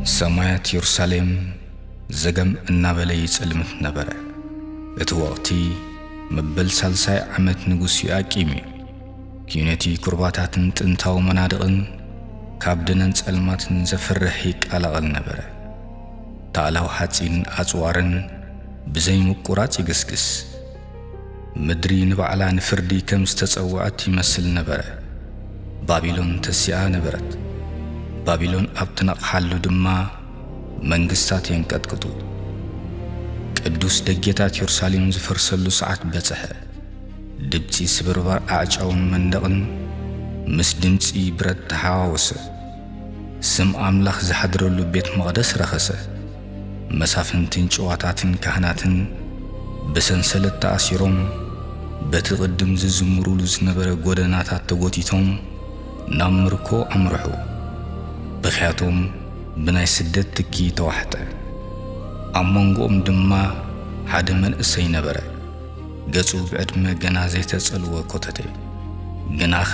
ሰማያት የሩሳሌም ዘገም እናበለ ይጽልምት ነበረ። እቲ ወቕቲ መበል ሳልሳይ ዓመት ንጉስ ዮኣቂም እዩ። ኪነቲ ኩርባታትን ጥንታዊ መናድቕን ካብ ደነን ጸልማትን ዘፍርሕ ይቃላቐል ነበረ። ታእላው ሓጺን ኣጽዋርን ብዘይ ምቁራጽ ይግስግስ። ምድሪ ንባዕላ ንፍርዲ ከም ዝተጸውዐት ይመስል ነበረ። ባቢሎን ተሲኣ ነበረት። ባቢሎን ኣብ ትነቕሓሉ ድማ መንግስታት የንቀጥቅጡ። ቅዱስ ደጌታት የሩሳሌም ዝፈርሰሉ ሰዓት በጽሐ። ድምጺ ስብርባር ኣዕጫውን መንደቕን ምስ ድምጺ ብረት ተሓዋወሰ። ስም ኣምላኽ ዝሓድረሉ ቤት መቕደስ ረኸሰ። መሳፍንትን ጭዋታትን ካህናትን ብሰንሰለት ተኣሲሮም፣ በቲ ቅድም ዝዝምሩሉ ዝነበረ ጎደናታት ተጎቲቶም ናብ ምርኮ ኣምርሑ። ብኽያቶም ብናይ ስደት ትኪ ተዋሕጠ። ኣብ መንጎኦም ድማ ሓደ መንእሰይ ነበረ። ገጹ ብዕድመ ገና ዘይተጸልወ ኮተተ። ግናኸ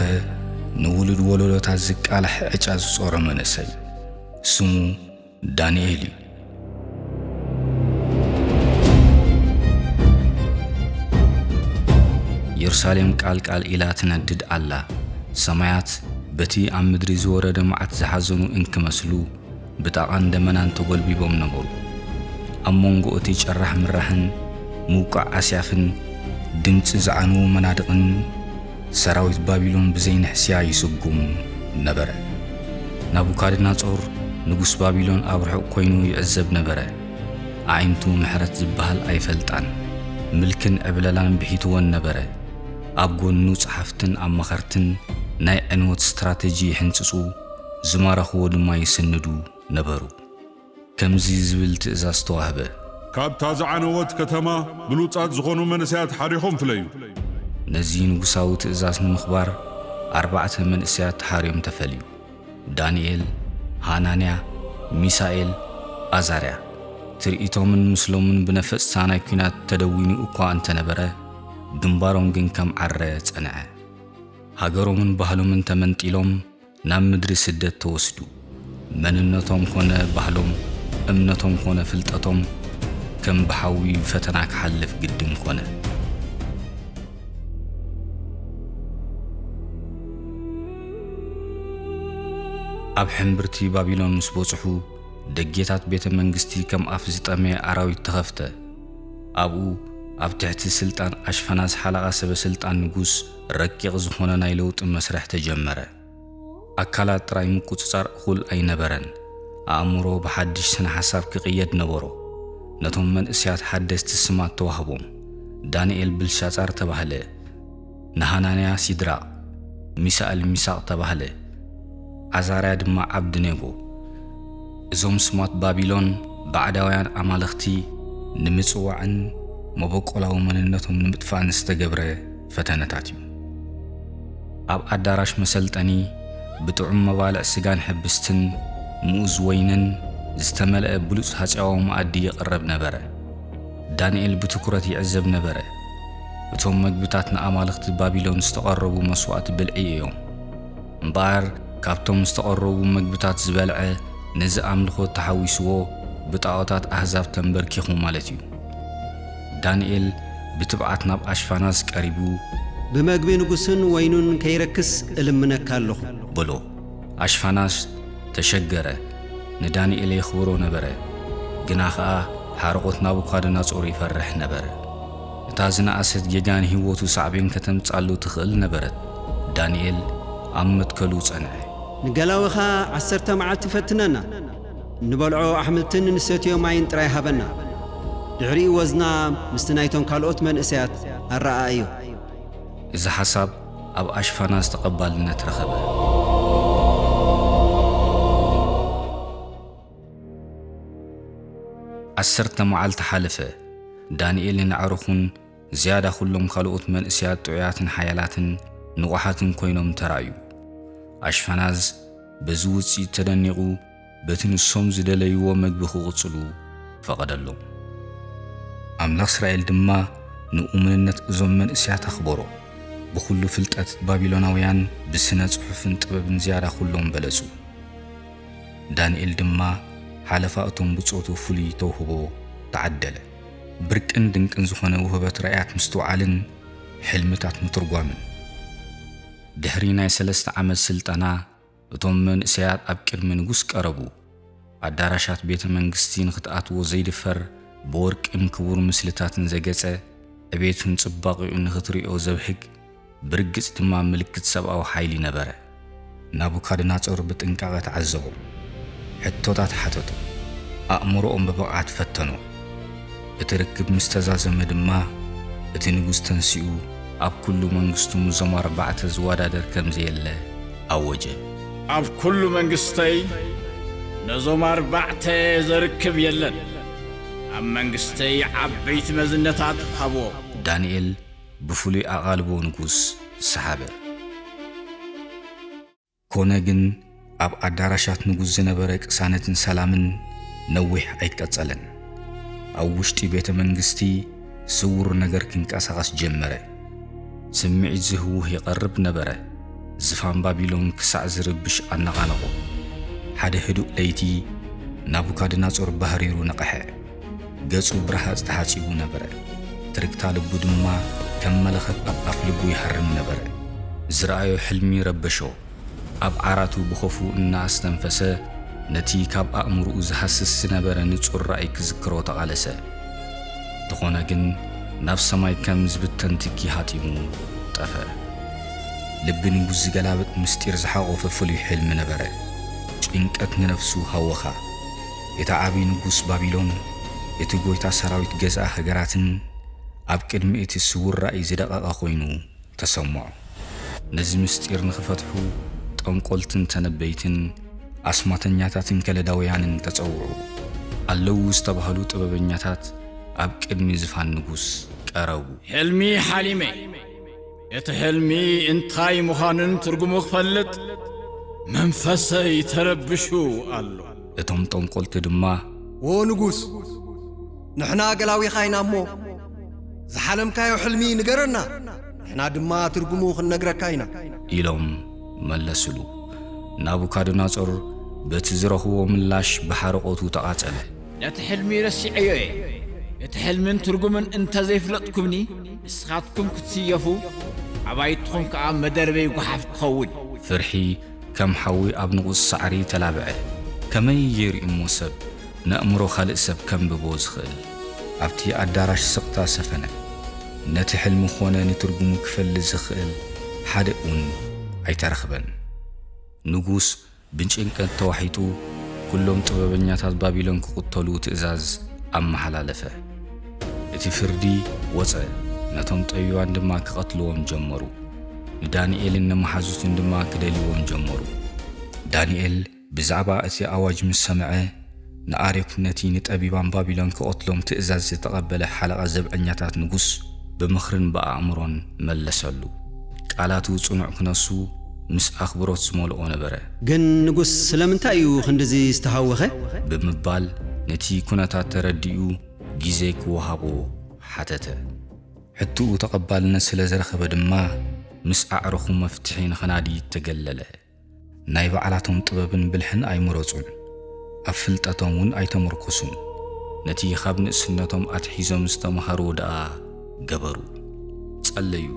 ንውሉድ ወለዶታት ዝቃላሕ ዕጫ ዝጾረ መንእሰይ። ስሙ ዳንኤል እዩ። የሩሳሌም ቃልቃል ኢላ ትነድድ ኣላ። ሰማያት በቲ ኣብ ምድሪ ዝወረደ መዓት ዝሓዘኑ እንክመስሉ፣ ብጣቓን ደመናን ተጎልቢቦም ነበሩ። ኣብ መንጎ እቲ ጨራሕ ምራሕን ምውቃዕ ኣስያፍን ድምጺ ዝዓነዉ መናድቕን ሰራዊት ባቢሎን ብዘይ ንሕስያ ይስጉም ነበረ። ናቡካድነጾር ንጉስ ባቢሎን ኣብ ርሑቕ ኮይኑ ይዕዘብ ነበረ። ኣዒንቱ ምሕረት ዝበሃል ኣይፈልጣን። ምልክን ዕብለላን ብሒትወን ነበረ። ኣብ ጎኑ ጸሓፍትን ኣማኸርትን ናይ ዕንወት ስትራተጂ ይሕንጽጹ፣ ዝማረኽዎ ድማ ይስንዱ ነበሩ። ከምዚ ዝብል ትእዛዝ ተዋህበ። ካብታ ዝዓነወት ከተማ ብሉጻት ዝኾኑ መንእሰያት ሓዲኹም ፍለዩ። ነዚ ንጉሳዊ ትእዛዝ ንምኽባር ኣርባዕተ መንእሰያት ተሓርዮም ተፈልዩ። ዳንኤል፣ ሃናንያ፣ ሚሳኤል፣ ኣዛርያ። ትርኢቶምን ምስሎምን ብነፈጽታ ናይ ኲናት ተደዊኑ እኳ እንተነበረ፣ ግንባሮም ግን ከም ዓረ ጸንዐ። ሃገሮምን ባህሎምን ተመንጢሎም ናብ ምድሪ ስደት ተወስዱ። መንነቶም ኮነ ባህሎም፣ እምነቶም ኮነ ፍልጠቶም ከም ብሓዊ ፈተና ክሓልፍ ግድን ኮነ። ኣብ ሕምብርቲ ባቢሎን ምስ በጽሑ፣ ደጌታት ቤተ መንግስቲ ከም ኣፍ ዝጠመየ ኣራዊት ተኸፍተ። ኣብኡ፣ ኣብ ትሕቲ ስልጣን ኣሽፈናዝ ሓለቓ ሰበ ስልጣን ንጉስ፣ ረቂቕ ዝኾነ ናይ ለውጢ መስርሕ ተጀመረ። ኣካላት ጥራይ ምቁጽጻር እኹል ኣይነበረን። ኣእምሮ ብሓድሽ ስነ ሓሳብ ክቕየድ ነበሮ። ነቶም መንእሰያት ሓደስቲ ስማት ተዋህቦም። ዳንኤል ብልሻጻር ተባህለ። ንሃናንያ ሲድራቕ፣ ሚሳኤል ሚሳቕ ተባህለ። ዓዛርያ ድማ ዓብድኔጎ። እዞም ስማት ባቢሎን ባዕዳውያን ኣማልኽቲ ንምጽዋዕን መበቆላዊ መንነቶም ንምጥፋእን ዝተገብረ ፈተነታት እዩ። ኣብ ኣዳራሽ መሰልጠኒ ብጥዑም መባልዕ ስጋን ሕብስትን ምኡዝ ወይንን ዝተመልአ ብሉጽ ሃጸያዊ መኣዲ ይቐረብ ነበረ። ዳንኤል ብትኹረት ይዕዘብ ነበረ። እቶም መግብታት ንኣማልኽቲ ባቢሎን ዝተቐረቡ መስዋእቲ ብልዒ እዮም። እምበኣር፣ ካብቶም ዝተቐረቡ መግብታት ዝበልዐ፣ ነዚ ኣምልኾ ተሓዊስዎ ብጣዖታት ኣህዛብ ተንበርኪኹ ማለት እዩ። ዳንኤል ብትብዓት ናብ ኣሽፋናዝ ቀሪቡ፣ ብመግቢ ንጉስን ወይኑን ከይረክስ እልምነካ ኣለኹ። በሎ። ኣሽፋናዝ ተሸገረ፣ ንዳንኤል የኽብሮ ነበረ። ግና ኸኣ ሓርቖት ናቡካደነጾር ይፈርሕ ነበረ። እታ ዝነኣሰት ጌጋ ንህይወቱ ሳዕቤን ከተምጻሉ ትኽእል ነበረት። ዳንኤል ኣብ መትከሉ ጸንዐ። ንገላውኻ ዓሰርተ መዓልቲ ፈትነና፣ እንበልዖ ኣሕምልትን እንሰትዮ ማይን ጥራይ ሃበና። ድሕሪኡ ወዝና ምስቲ ናይቶም ካልኦት መንእሰያት ኣረኣእዮ። እዚ ሓሳብ ኣብ ኣሽፋናዝ ተቐባልነት ረኸበ። ዓሰርተ መዓልቲ ሓለፈ። ዳንኤልን ኣዕሩኹን ዝያዳ ኩሎም ካልኦት መንእሰያት ጥዑያትን ሓያላትን ንቑሓትን ኮይኖም ተራእዩ። ኣሽፋናዝ በዚ ውጽኢት ተደኒቑ፣ በቲ ንሶም ዝደለይዎ መግቢ ክቕጽሉ ፈቐደሎም። ኣምላኽ እስራኤል ድማ ንእሙንነት እዞም መንእሰያት ኣኽበሮ። ብኹሉ ፍልጠት ባቢሎናውያን ብስነ ጽሑፍን ጥበብን ዝያዳ ኩሎም በለጹ። ዳንኤል ድማ ሓለፋ እቶም ብጾቱ ፍሉይ ተውህቦ ተዓደለ። ብርቅን ድንቅን ዝኾነ ውህበት ራእያት ምስትውዓልን ሕልምታት ምትርጓምን። ድሕሪ ናይ ሰለስተ ዓመት ስልጠና፣ እቶም መንእሰያት ኣብ ቅድሚ ንጉስ ቀረቡ። ኣዳራሻት ቤተ መንግስቲ ንኽትኣትዎ ዘይድፈር፣ ብወርቅን ክቡር ምስልታትን ዘጌጸ፣ ዕቤቱን ጽባቕኡን ንኽትሪኦ ዘብህግ፣ ብርግጽ ድማ ምልክት ሰብኣዊ ሓይሊ ነበረ። ናቡካድነጾር ብጥንቃቐ ተዓዘቦም። ሕቶታት ሓተቶ። ኣእምሮኦም ብብቕዓት ፈተኖ። እቲ ርክብ ምስ ተዛዘመ ድማ፣ እቲ ንጉስ ተንሲኡ፣ ኣብ ኩሉ መንግስቱ ምስዞም ኣርባዕተ ዝወዳደር ከም ዘየለ ኣወጀ። ኣብ ኩሉ መንግስተይ ነዞም ኣርባዕተ ዘርክብ የለን። ኣብ መንግስተይ ዓበይቲ መዝነታት ሃብዎም። ዳንኤል ብፍሉይ ኣቓልቦ ንጉስ ሰሓበ። ኮነ ግን፣ ኣብ ኣዳራሻት ንጉስ ዝነበረ ቅሳነትን ሰላምን ነዊሕ ኣይቀጸለን። ኣብ ውሽጢ ቤተ መንግስቲ ስውር ነገር ክንቀሳቐስ ጀመረ። ስምዒት ዝህውህ ይቐርብ ነበረ። ዝፋን ባቢሎን ክሳዕ ዝርብሽ ኣነቓነቖ። ሓደ ህዱእ ለይቲ፣ ናቡካድነጾር ባህሪሩ ነቕሐ። ገጹ ብረሃጽ ተሓጺቡ ነበረ። ትርግታ ልቡ ድማ ከም መለኸት ኣብ ኣፍ ልቡ ይሃርም ነበረ። ዝረኣዮ ሕልሚ ረበሾ። ኣብ ዓራቱ ብኸፉ እናኣስተንፈሰ፣ ነቲ ካብ ኣእምሮኡ ዝሃስስ ዝነበረ ንጹር ራእይ ክዝክሮ ተቓለሰ። እንተኾነ ግን፣ ናብ ሰማይ ከም ዝብተን ትኪ ሃጢሙ ጠፍአ። ልቢ ንጉስ ዝገላብጥ ምስጢር ዝሓቖፈ ፍሉይ ሕልሚ ነበረ። ጭንቀት ንነፍሱ ሃወኻ። እቲ ዓቢ ንጉስ ባቢሎን፣ እቲ ጐይታ ሰራዊት ገዛኢ ሃገራትን፣ ኣብ ቅድሚ እቲ ስዉር ራእይ ዝደቐቐ ኮይኑ ተሰምዖ። ነዚ ምስጢር ንኽፈትሑ፣ ጠንቆልትን ተነበይትን ኣስማተኛታትን ከለዳውያንን ተጸውዑ። ኣለዉ ዝተባህሉ ጥበበኛታት ኣብ ቅድሚ ዝፋን ንጉስ ቀረቡ። ሕልሚ ሓሊመ። እቲ ሕልሚ እንታይ ምዃኑን ትርጉሙ ክፈልጥ መንፈሰይ ተረብሹ ኣሎ። እቶም ጠንቆልቲ ድማ፣ "ዎ ንጉስ፣ ንሕና ገላዊኻ ኢና እሞ፣ ዝሓለምካዮ ሕልሚ ንገረና፣ ንሕና ድማ ትርጉሙ ክንነግረካ ኢና" ኢሎም መለስሉ። ናቡካድነጾር በቲ ዝረኽቦ ምላሽ ብሓረቖቱ ተቓጸለ። ነቲ ሕልሚ ረሲዐዮ እየ። እቲ ሕልምን ትርጉምን እንተ ዘይፍለጥኩምኒ፣ ንስኻትኩም ክትስየፉ፣ ኣባይትኹም ከኣ መደርበይ ጓሓፍ ክኸውን። ፍርሒ ከም ሓዊ ኣብ ንቑጽ ሳዕሪ ተላብዐ። ከመይ ገይሩ እሞ ሰብ ነእምሮ ካልእ ሰብ ከንብቦ ዝኽእል? ኣብቲ ኣዳራሽ ስቕታ ሰፈነ። ነቲ ሕልሚ ኾነ ንትርጉሙ ክፈልጥ ዝኽእል ሓደ እውን ኣይተረኽበን። ንጉስ ብጭንቀት ተዋሒጡ፣ ኩሎም ጥበበኛታት ባቢሎን ክቕተሉ ትእዛዝ ኣመሓላለፈ። እቲ ፍርዲ ወጸ፣ ነቶም ጠቢባን ድማ ክቐትልዎም ጀመሩ። ንዳንኤልን ንመሓዙቱን ድማ ክደልይዎም ጀመሩ። ዳንኤል ብዛዕባ እቲ ኣዋጅ ምስ ሰምዐ፣ ንኣርዮክ ነቲ ንጠቢባን ባቢሎን ክቐትሎም ትእዛዝ ዝተቐበለ ሓለቓ ዘብዐኛታት ንጉስ ብምኽርን ብኣእምሮን መለሰሉ። ቃላቱ ጽኑዕ ክነሱ ምስ ኣኽብሮት ዝመልኦ ነበረ። "ግን ንጉስ ስለምንታይ እዩ ክንድዚ ዝተሃወኸ?" ብምባል ነቲ ኩነታት ተረዲኡ ግዜ ክወሃቦ ሓተተ። ሕቶኡ ተቐባልነት ስለ ዝረኸበ ድማ ምስ ኣዕሩኹ መፍትሒ ንኸናዲ ተገለለ። ናይ ባዕላቶም ጥበብን ብልሕን ኣይመረጹን፣ ኣብ ፍልጠቶም እውን ኣይተመርኮሱን። ነቲ ካብ ንእስነቶም ኣትሒዞም ዝተማሃርዎ ደኣ ገበሩ። ጸለዩ፣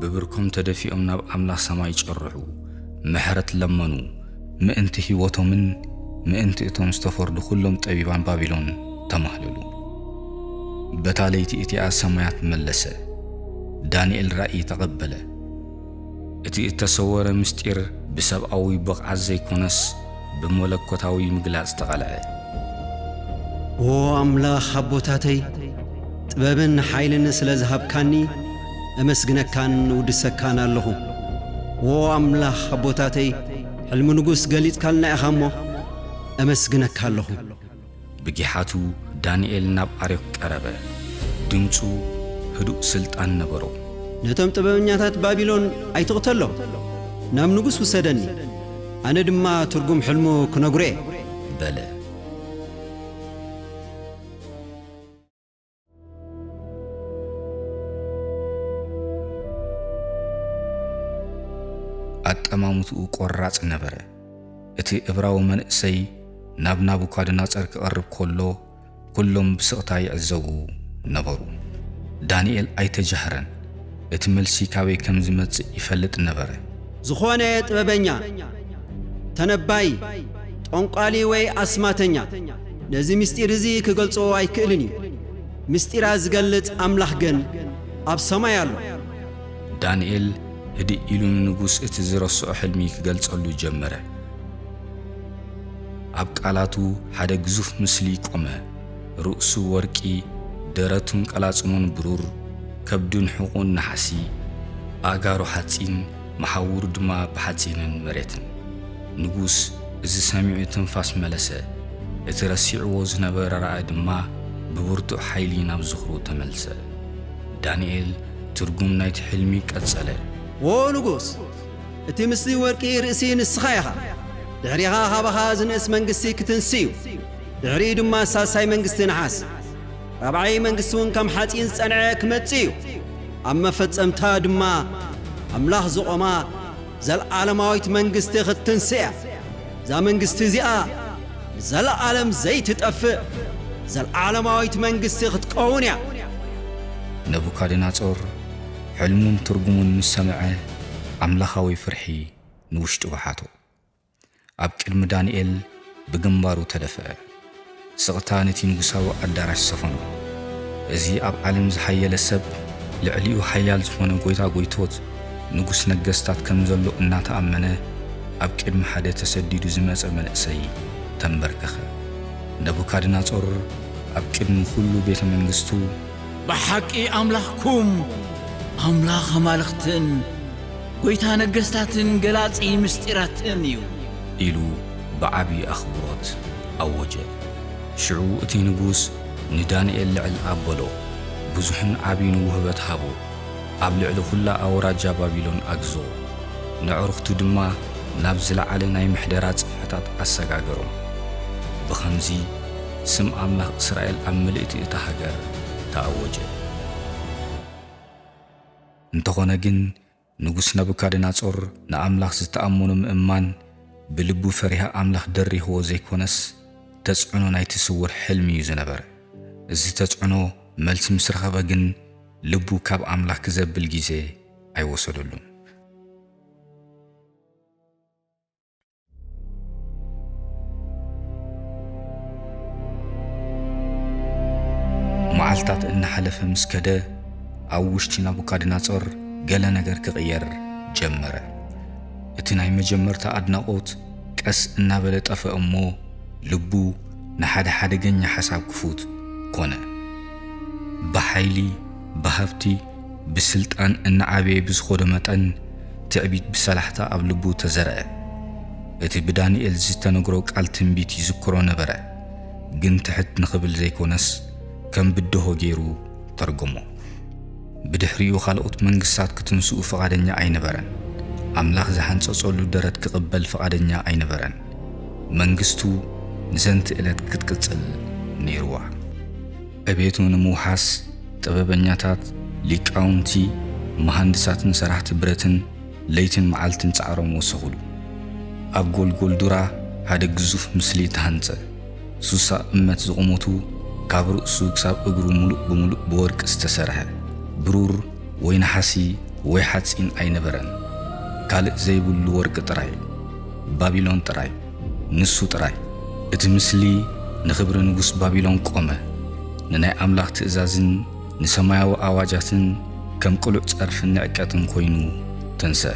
ብብርኮም ተደፊኦም ናብ ኣምላኽ ሰማይ ጨርሑ፣ ምሕረት ለመኑ፣ ምእንቲ ህይወቶምን ምእንቲ እቶም ዝተፈርዱ ኩሎም ጠቢባን ባቢሎን ተማህለሉ። በታ ለይቲ እቲኣ ሰማያት መለሰ። ዳንኤል ራእይ ተቐበለ። እቲ እተሰወረ ምስጢር ብሰብኣዊ ብቕዓት ዘይኮነስ፣ ብመለኮታዊ ምግላጽ ተቓልዐ። ዎ ኣምላኽ ኣቦታተይ፣ ጥበብን ሓይልን ስለ ዝሃብካኒ፣ እመስግነካን እውድሰካን ኣለኹ። ዎ ኣምላኽ ኣቦታተይ፣ ሕልሚ ንጉስ ገሊጽካልና ኢኻ እሞ፣ እመስግነካ ኣለኹ። ብጊሓቱ ዳንኤል ናብ ኣርዮክ ቀረበ። ድምጹ ህዱእ ስልጣን ነበሮ። ነቶም ጥበበኛታት ባቢሎን ኣይትቕተሎም፣ ናብ ንጉስ ውሰደኒ፣ ኣነ ድማ ትርጉም ሕልሙ ክነግሮ እየ። በለ። ኣጠማምትኡ ቆራጽ ነበረ። እቲ እብራዊ መንእሰይ ናብ ናቡካድነጾር ክቐርብ ከሎ፣ ኩሎም ብስቕታ ይዕዘቡ ነበሩ። ዳንኤል ኣይተጃህረን። እቲ መልሲ ካበይ ከም ዝመጽእ ይፈልጥ ነበረ። ዝኾነ ጥበበኛ፣ ተነባይ፣ ጠንቋሊ ወይ ኣስማተኛ ነዚ ምስጢር እዚ ክገልጾ ኣይክእልን እዩ። ምስጢራት ዝገልጽ ኣምላኽ ግን ኣብ ሰማይ ኣሎ። ዳንኤል ህድእ ኢሉ ንንጉስ እቲ ዝረስዖ ሕልሚ ክገልጸሉ ጀመረ። ኣብ ቃላቱ ሓደ ግዙፍ ምስሊ ቆመ። ርእሱ ወርቂ፣ ደረቱን ቀላጽሙን ብሩር፣ ከብዱን ሕቑን ነሓሲ፣ ኣእጋሩ ሓጺን፣ መሓውሩ ድማ ብሓጺንን መሬትን። ንጉስ እዚ ሰሚዑ ትንፋስ መለሰ። እቲ ረሲዕዎ ዝነበረ ራእይ ድማ ብብርቱዕ ሓይሊ ናብ ዝኽሩ ተመልሰ። ዳንኤል ትርጉም ናይቲ ሕልሚ ቀጸለ። ዎ ንጉስ፣ እቲ ምስሊ ወርቂ ርእሲ ንስኻ ኢኻ። ድሕሪኻ ካባኻ ዝንእስ መንግስቲ ክትንሲ እዩ። ድሕሪኡ ድማ ሳልሳይ መንግስቲ ነሓስ፣ ራብዓይ መንግስቲ እውን ከም ሓጺን ዝጸንዐ ክመጽእ እዩ። ኣብ መፈጸምታ ድማ ኣምላኽ ዝቖማ ዘለዓለማዊት መንግስቲ ክትትንሲ እያ። እዛ መንግስቲ እዚኣ ንዘለዓለም ዘይትጠፍእ ዘለዓለማዊት መንግስቲ ክትከውን እያ። ነቡካድነጾር ሕልሙን ትርጉሙን ምስ ሰምዐ፣ ኣምላኻዊ ፍርሒ ንውሽጡ በሓቶ። ኣብ ቅድሚ ዳንኤል ብግንባሩ ተደፍአ። ስቕታ ነቲ ንጉሳዊ ኣዳራሽ ሰፈኖ። እዚ ኣብ ዓለም ዝሓየለ ሰብ፣ ልዕሊኡ ሓያል ዝኾነ ጎይታ ጎይቶት፣ ንጉስ ነገስታት ከም ዘሎ እናተኣመነ፣ ኣብ ቅድሚ ሓደ ተሰዲዱ ዝመጸ መንእሰይ ተንበርከኸ። ነቡካድነጾር ኣብ ቅድሚ ኩሉ ቤተ መንግስቱ፣ ብሓቂ ኣምላኽኩም ኣምላኽ ኣማልኽትን ጎይታ ነገስታትን ገላጺ ምስጢራትን እዩ። ኢሉ ብዓቢ ኣኽብሮት ኣወጀ። ሽዑ እቲ ንጉስ ንዳንኤል ልዕል ኣበሎ፣ ብዙሕን ዓቢን ውህበት ሃቦ። ኣብ ልዕሊ ኹላ ኣውራጃ ባቢሎን ኣግዞ። ነዕሩኽቱ ድማ ናብ ዝለዓለ ናይ ምሕደራ ጽፍሕታት ኣሰጋገሮም። ብኸምዚ ስም ኣምላኽ እስራኤል ኣብ ምልእቲ እታ ሃገር ተኣወጀ። እንተኾነ ግን፣ ንጉስ ነቡካድነጾር ንኣምላኽ ዝተኣመኖ ምእማን ብልቡ ፈሪሃ ኣምላኽ ደሪኽዎ ዘይኮነስ፣ ተጽዕኖ ናይቲ ስዉር ሕልሚ እዩ ዝነበረ። እዚ ተጽዕኖ መልሲ ምስ ረኸበ ግን፣ ልቡ ካብ ኣምላኽ ክዘብል ግዜ ኣይወሰደሉን። መዓልታት እናሓለፈ ምስ ከደ፣ ኣብ ውሽጢ ናቡካድነጾር ገለ ነገር ክቕየር ጀመረ። እቲ ናይ መጀመርታ ኣድናቖት ቀስ እናበለ ጠፍአ እሞ፣ ልቡ ንሓደ ሓደገኛ ሓሳብ ክፉት ኮነ። ብሓይሊ፣ ብሃብቲ፣ ብስልጣን እናዓበየ ብዝኸዶ መጠን፣ ትዕቢት ብሰላሕታ ኣብ ልቡ ተዘርአ። እቲ ብዳንኤል ዝተነግሮ ቃል ትንቢት ይዝክሮ ነበረ፣ ግን ትሕት ንኽብል ዘይኮነስ፣ ከም ብድሆ ገይሩ ተርጎሞ። ብድሕሪኡ ካልኦት መንግስታት ክትንስኡ ፍቓደኛ ኣይነበረን። ኣምላኽ ዝሓንጸጸሉ ደረት ክቕበል ፍቓደኛ ኣይነበረን። መንግስቱ ንዘንቲ ዕለት ክትቅጽል ነይርዋ። ዕቤቱ ንምውሓስ ጥበበኛታት፣ ሊቃውንቲ፣ መሃንድሳትን ሰራሕቲ ብረትን ለይትን መዓልትን ጻዕሮም ወሰኹሉ። ኣብ ጎልጎል ዱራ ሓደ ግዙፍ ምስሊ ተሃንጸ። ሱሳ እመት ዝቑመቱ፣ ካብ ርእሱ ክሳብ እግሩ ምሉእ ብምሉእ ብወርቂ ዝተሰርሐ፣ ብሩር ወይ ነሓሲ ወይ ሓጺን ኣይነበረን። ካልእ ዘይብሉ ወርቂ ጥራይ፣ ባቢሎን ጥራይ፣ ንሱ ጥራይ። እቲ ምስሊ ንኽብሪ ንጉስ ባቢሎን ቆመ። ንናይ ኣምላኽ ትእዛዝን ንሰማያዊ ኣዋጃትን ከም ቅሉዕ ጸርፍን ንዕቀትን ኮይኑ ተንስአ።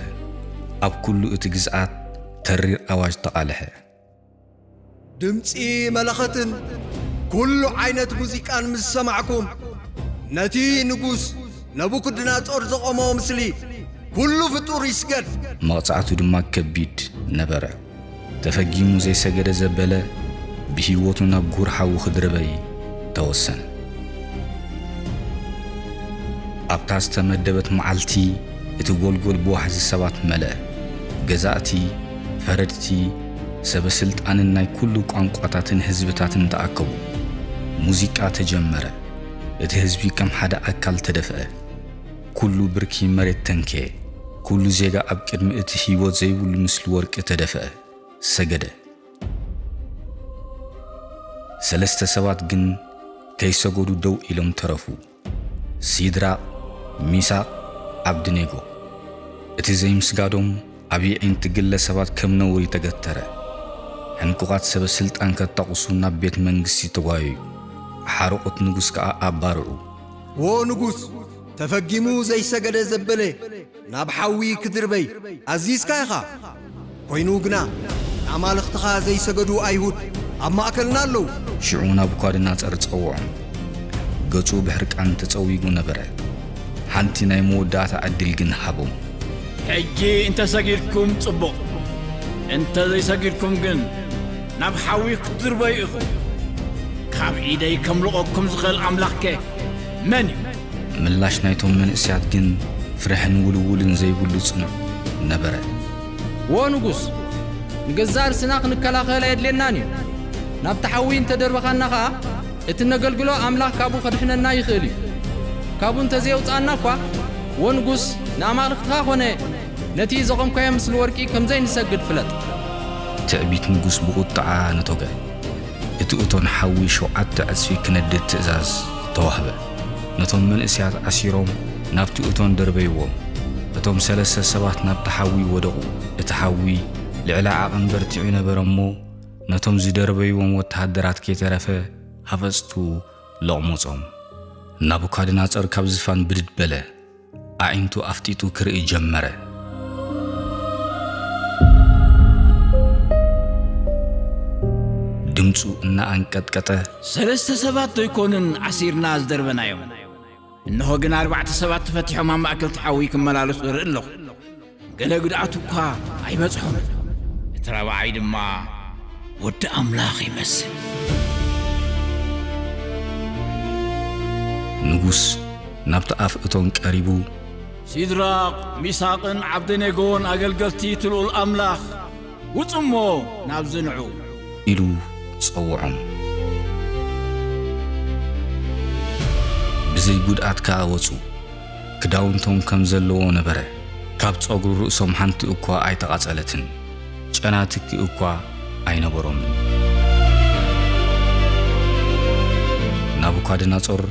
ኣብ ኩሉ እቲ ግዝኣት ተሪር ኣዋጅ ተቓልሐ። ድምጺ መለኸትን ኩሉ ዓይነት ሙዚቃን ምስ ሰማዕኩም፣ ነቲ ንጉስ ነቡክድነጾር ዘቖሞ ምስሊ ኩሉ ፍጡር ይስገድ። መቕጻዕቱ ድማ ከቢድ ነበረ። ተፈጊሙ ዘይሰገደ ዘበለ ብህይወቱ ናብ ጉር ሓዊ ክድርበይ ተወሰነ። ኣብታ ዝተመደበት መዓልቲ እቲ ጎልጎል ብዋሕዚ ሰባት መለአ። ገዛእቲ፣ ፈረድቲ፣ ሰበ ስልጣንን ናይ ኩሉ ቋንቋታትን ህዝብታትን ተኣከቡ። ሙዚቃ ተጀመረ። እቲ ህዝቢ ከም ሓደ ኣካል ተደፍአ። ኩሉ ብርኪ መሬት ተንከየ። ኩሉ ዜጋ ኣብ ቅድሚ እቲ ህይወት ዘይብሉ ምስሊ ወርቂ ተደፍአ፣ ሰገደ። ሰለስተ ሰባት ግን ከይሰገዱ ደው ኢሎም ተረፉ። ሲድራቕ፣ ሚሳቕ፣ ዓብድኔጎ። እቲ ዘይምስጋዶም ኣብ የዒንቲ ግለ ሰባት ከም ነውሪ ተገተረ። ሕንቁቓት ሰበ ስልጣን ከጣቑሱ ናብ ቤት መንግስቲ ተጓየዩ። ሓርቑት ንጉስ ከኣ ኣባርዑ። ዎ ንጉስ፣ ተፈጊሙ ዘይሰገደ ዘበለ ናብ ሓዊ ክድርበይ ኣዚዝካ ኢኻ። ኮይኑ ግና ንኣማልኽትኻ ዘይሰገዱ ኣይሁድ ኣብ ማእከልና ኣለዉ። ሽዑ ናቡካድነጸር ጸውዖም። ገጹ ብሕርቃን ተጸዊጉ ነበረ። ሓንቲ ናይ መወዳእታ ዕድል ግን ሃቦም። ሕጂ እንተ ሰጊድኩም ጽቡቕ፣ እንተ ዘይሰጊድኩም ግን ናብ ሓዊ ክትድርበዩ ኢኹም። ካብ ኢደይ ከምልቐኩም ዝኽእል ኣምላኽከ መን እዩ? ምላሽ ናይቶም መንእሰያት ግን ፍርሕን ውልውልን ዘይብሉ ጽኑዕ ነበረ። ዎ ንጉስ፣ ንገዛእ ርእስና ክንከላኸል ኣየድልየናን እዩ። ናብቲ ሓዊ እንተ ደርበኻና ኸኣ፣ እቲ ነገልግሎ ኣምላኽ ካብኡ ከድሕነና ይኽእል እዩ። ካብኡ እንተ ዘየውጽኣና እኳ፣ ዎ ንጉስ፣ ንኣማልኽትኻ ኾነ ነቲ ዘቖምካዮ ምስሊ ወርቂ ከም ዘይንሰግድ ፍለጥ። ትዕቢት ንጉስ ብቑጥዓ ነቶገ። እቲ እቶን ሓዊ ሸውዓተ ዕጽፊ ክነድድ ትእዛዝ ተዋህበ። ነቶም መንእሰያት ኣሲሮም ናብቲ እቶን ደርበይዎም። እቶም ሰለስተ ሰባት ናብቲ ሓዊ ወደቑ። እቲ ሓዊ ልዕሊ ዓቐን በርቲዑ ነበረ እሞ፣ ነቶም ዝደርበይዎም ወተሃደራት ከይተረፈ ሃፈጽቱ ለቕሞጾም። ናቡካድነጸር ካብ ዝፋን ብድድ በለ። ኣዒንቱ ኣፍጢጡ ክርኢ ጀመረ። ድምጹ እናኣንቀጥቀጠ፣ ሰለስተ ሰባት ዶ ኣይኮኑን ዓሲርና ዝደርበናዮም? እንሆ ግን ኣርባዕተ ሰባት ተፈቲሖም ኣብ ማእከል እቲ ሓዊ ክመላለሱ እርኢ ኣለኹ። ገለ ጉድኣት እኳ ኣይበጽሖምን። እቲ ራብዓይ ድማ ወዲ ኣምላኽ ይመስል። ንጉስ ናብቲ ኣፍ እቶን ቀሪቡ፣ ሲድራቕ፣ ሚሳቕን ዓብደኔጎን ኣገልገልቲ እቲ ልኡል ኣምላኽ፣ ውጹ እሞ ናብዚ ንዑ። ኢሉ ጸውዖም። ብዘይ ጉድኣት ከኣ ወጹ። ክዳውንቶም ከም ዘለዎ ነበረ። ካብ ጸጉሪ ርእሶም ሓንቲ እኳ ኣይተቓጸለትን። ጨና ትኪ እኳ ኣይነበሮምን። ናቡካድነጾር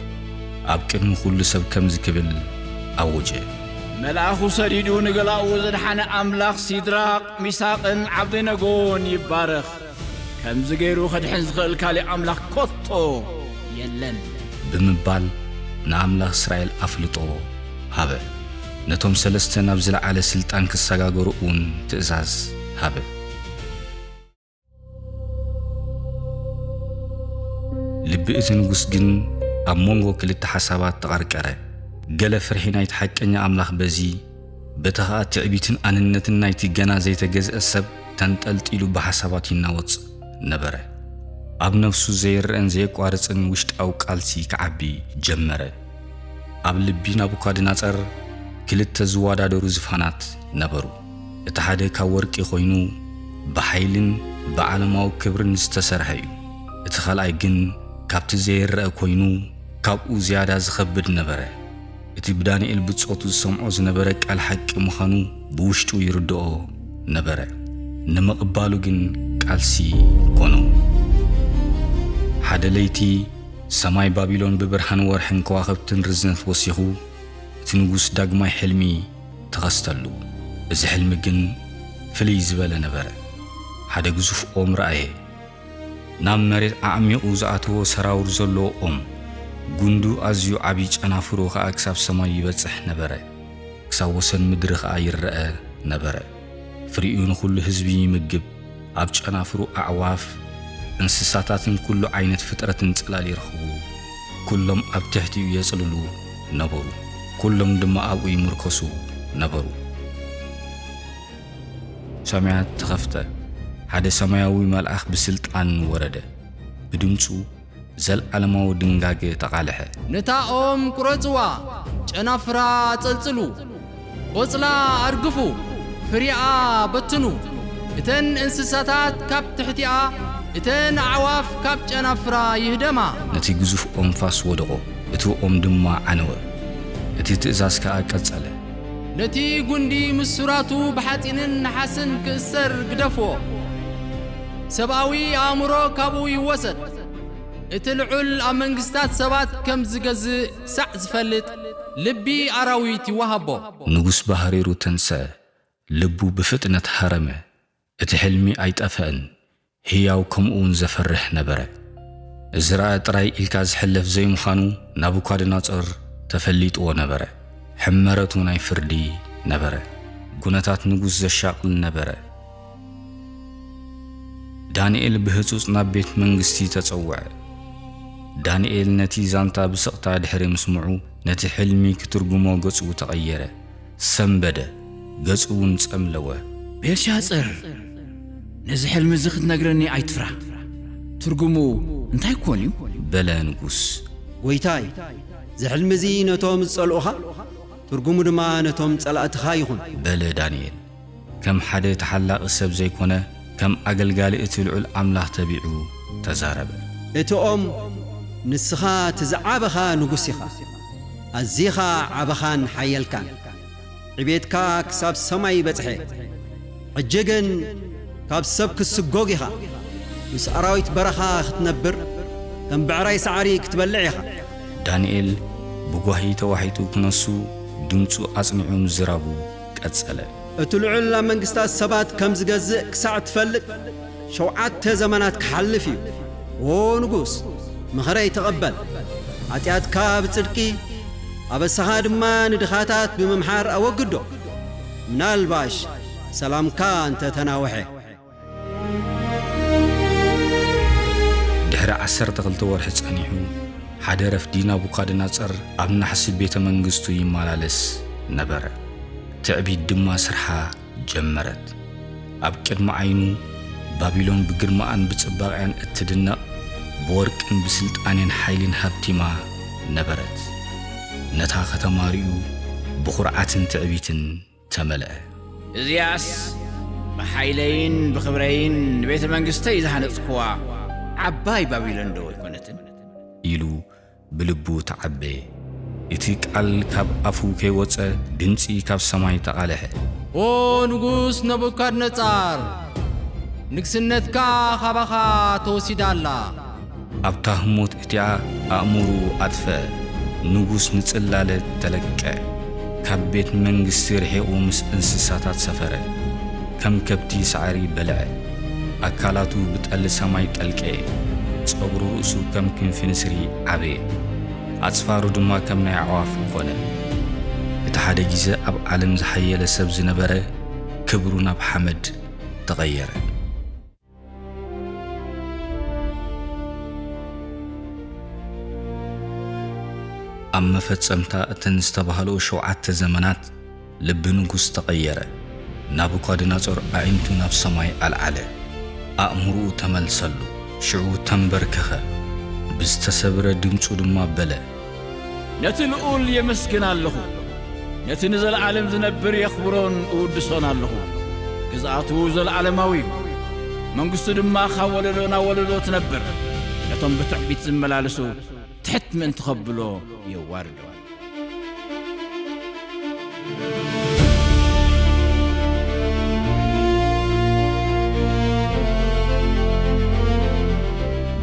ኣብ ቅድሚ ኩሉ ሰብ ከምዚ ክብል ኣወጀ። መልኣኹ ሰዲዱ ንገላኡ ዘድሓነ ኣምላኽ ሲድራቕ፣ ሚሳቕን ዓብደነጎን ይባረኽ። ከምዚ ገይሩ ከድሕን ዝኽእል ካልእ ኣምላኽ ኮቶ የለን። ብምባል ንኣምላኽ እስራኤል ኣፍልጦ ሃበ። ነቶም ሰለስተ ናብ ዝለዓለ ስልጣን ክሰጋገሩ እውን ትእዛዝ ሃበ። ልቢ እቲ ንጉስ ግን ኣብ መንጎ ክልተ ሓሳባት ተቐርቀረ። ገለ ፍርሒ ናይቲ ሓቀኛ ኣምላኽ በዚ፣ በቲ ኸኣ ትዕቢትን ኣንነትን ናይቲ ገና ዘይተገዝአ ሰብ ተንጠልጢሉ ብሓሳባት ይናወጽ ነበረ። ኣብ ነፍሱ ዘይረኣን ዘየቋርጽን ውሽጣዊ ቃልሲ ክዓቢ ጀመረ። ኣብ ልቢ ናቡካድነጸር ክልተ ዝወዳደሩ ዝፋናት ነበሩ። እቲ ሓደ ካብ ወርቂ ኮይኑ፣ ብሓይልን ብዓለማዊ ክብርን ዝተሰርሐ እዩ። እቲ ካልኣይ ግን ካብቲ ዘይረኣ ኮይኑ፣ ካብኡ ዝያዳ ዝኸብድ ነበረ። እቲ ብዳንኤል ብጾቱ ዝሰምዖ ዝነበረ ቃል ሓቂ ምዃኑ ብውሽጡ ይርድኦ ነበረ። ንምቕባሉ ግን ቃልሲ ኮኖ። ሓደ ለይቲ ሰማይ ባቢሎን ብብርሃን ወርሕን ከዋኽብትን ርዝነት ወሲኹ፣ እቲ ንጉስ ዳግማይ ሕልሚ ተኸስተሉ። እዚ ሕልሚ ግን ፍልይ ዝበለ ነበረ። ሓደ ግዙፍ ኦም ረኣየ። ናብ መሬት ኣዕሚቑ ዝኣተዎ ሰራውር ዘለዎ ኦም፣ ጉንዱ ኣዝዩ ዓቢ፣ ጨናፍሩ ኸኣ ክሳብ ሰማይ ይበጽሕ ነበረ። ክሳብ ወሰን ምድሪ ኸኣ ይረኣ ነበረ። ፍሪኡ ንኹሉ ህዝቢ ይምግብ። ኣብ ጨናፍሩ ኣዕዋፍ፣ እንስሳታትን ኩሉ ዓይነት ፍጥረትን ጽላል ይረኽቡ። ኩሎም ኣብ ትሕቲኡ የጽልሉ ነበሩ። ኩሎም ድማ ኣብኡ ይምርኮሱ ነበሩ። ሰማያት ተኸፍተ። ሓደ ሰማያዊ መልኣኽ ብስልጣን ወረደ። ብድምጹ ዘልዓለማዊ ድንጋገ ተቓልሐ። ነታ ኦም ቁረጽዋ፣ ጨናፍራ ጸልጽሉ፣ ቆጽላ ኣርግፉ፣ ፍሪኣ በትኑ። እተን እንስሳታት ካብ ትሕቲኣ፣ እተን ኣዕዋፍ ካብ ጨናፍራ ይህደማ። ነቲ ግዙፍ ኦም ፋስ ወደቖ፣ እቲ ኦም ድማ ዓነወ። እቲ ትእዛዝ ከኣ ቀጸለ። ነቲ ጉንዲ ምስ ሱራቱ ብሓጺንን ነሓስን ክእሰር ግደፍዎ። ሰብኣዊ ኣእምሮ ካብኡ ይወሰድ። እቲ ልዑል ኣብ መንግስታት ሰባት ከም ዝገዝእ ክሳዕ ዝፈልጥ፣ ልቢ ኣራዊት ይወሃቦ። ንጉስ ባህሪሩ ተንስአ፣ ልቡ ብፍጥነት ሃረመ። እቲ ሕልሚ ኣይጠፍአን፣ ህያው ከምኡውን ዘፈርሕ ነበረ። ዝረኣ ጥራይ ኢልካ ዝሕለፍ ዘይምዃኑ ናቡካድነጾር ተፈሊጥዎ ነበረ። ሕመረቱ ናይ ፍርዲ ነበረ። ኩነታት ንጉስ ዘሻቕል ነበረ። ዳንኤል ብህጹጽ ናብ ቤት መንግስቲ ተጸውዐ። ዳንኤል ነቲ ዛንታ ብስቕታ ድሕሪ ምስምዑ፣ ነቲ ሕልሚ ክትርጉሞ ገጹ ተቐየረ። ሰንበደ፣ ገጹ እውን ጸምለወ። ቤልሻጽር፣ ነዚ ሕልሚ እዚ ክትነግረኒ ኣይትፍራህ። ትርጉሙ እንታይ ኮን እዩ? በለ ንጉስ። ጎይታይ፣ እዚ ሕልሚ እዚ ነቶም ዝጸልኡኻ፣ ትርጉሙ ድማ ነቶም ጸላእትኻ ይኹን። በለ ዳንኤል። ከም ሓደ ተሓላቒ ሰብ ዘይኮነ፣ ከም ኣገልጋሊ እቲ ልዑል ኣምላኽ ተቢዑ ተዛረበ። እቲ ኦም፣ ንስኻ እቲ ዝዓበኻ ንጉስ ኢኻ። ኣዚኻ ዓበኻን ሓየልካን። ዕቤትካ ክሳብ ሰማይ በጽሐ። ሕጂ ግን ካብ ሰብ ክትስጎግ ኢኻ። ምስ ኣራዊት በረኻ ክትነብር፣ ከም ብዕራይ ሳዕሪ ክትበልዕ ኢኻ። ዳንኤል ብጓሂ ተዋሒጡ ክነሱ፣ ድምጹ ኣጽኒዑ ምዝራቡ ቀጸለ። እቲ ልዑል ኣብ መንግስታት ሰባት ከም ዝገዝእ ክሳዕ ትፈልጥ፣ ሸውዓተ ዘመናት ክሓልፍ እዩ። ኦ ንጉስ፣ ምኽረይ ተቐበል። ሓጢኣትካ ብጽድቂ፣ ኣበሳኻ ድማ ንድኻታት ብምምሓር ኣወግዶ። ምናልባሽ ሰላምካ እንተ ተናውሐ። ድሕሪ ዓሰርተ ክልተ ወርሒ ጸኒሑ፣ ሓደ ረፍዲ ናቡካድነጸር ኣብ ናሕሲ ቤተ መንግስቱ ይመላለስ ነበረ። ትዕቢት ድማ ስርሓ ጀመረት። ኣብ ቅድሚ ዓይኑ ባቢሎን ብግርማኣን ብጽባቐኣን እትድነቕ፣ ብወርቅን ብስልጣኔን ሓይልን ሃብቲማ ነበረት። ነታ ከተማ ርእዩ ብኹርዓትን ትዕቢትን ተመልአ። እዚኣስ ብሓይለይን ብኽብረይን ንቤተ መንግስተይ ዝሃነጽክዋ ዓባይ ባቢሎን ዶ ኣይኮነትን? ኢሉ ብልቡ ተዓበየ። እቲ ቃል ካብ ኣፉ ከይወጸ፣ ድምጺ ካብ ሰማይ ተቓልሐ። ኦ ንጉስ ነቡካድነጻር፣ ንግስነትካ ካባኻ ተወሲዳ ኣላ። ኣብታ ህሞት እቲኣ ኣእምሮኡ ኣጥፍአ። ንጉስ ንጽላለ ተለቀ። ካብ ቤት መንግስቲ ርሒቑ ምስ እንስሳታት ሰፈረ። ከም ከብቲ ሳዕሪ በልዐ። ኣካላቱ ብጠሊ ሰማይ ጠልቀየ። ጸጉሪ ርእሱ ከም ክንፊ ንስሪ ዓበየ። ኣጽፋሩ ድማ ከም ናይ ኣዕዋፍ ኮነ። እቲ ሓደ ግዜ ኣብ ዓለም ዝሓየለ ሰብ ዝነበረ ክብሩ ናብ ሓመድ ተቐየረ። ኣብ መፈጸምታ እተን ዝተባህልኦ ሸውዓተ ዘመናት ልቢ ንጉስ ተቐየረ። ናቡካድነጾር ኣዒንቱ ናብ ሰማይ ኣልዓለ። ኣእምሮኡ ተመልሰሉ። ሽዑ ተንበርከኸ። ብዝተሰብረ ድምጹ ድማ በለ። ነቲ ልኡል የመስግን ኣለኹ። ነቲ ንዘለዓለም ዝነብር የኽብሮን እውድሶን ኣለኹ። ግዝኣቱ ዘለዓለማዊ እዩ። መንግስቱ ድማ ካብ ወለዶ ናብ ወለዶ ትነብር። ነቶም ብትዕቢት ዝመላለሱ ትሕት ምእንቲ ኸብሎ የዋርዶ።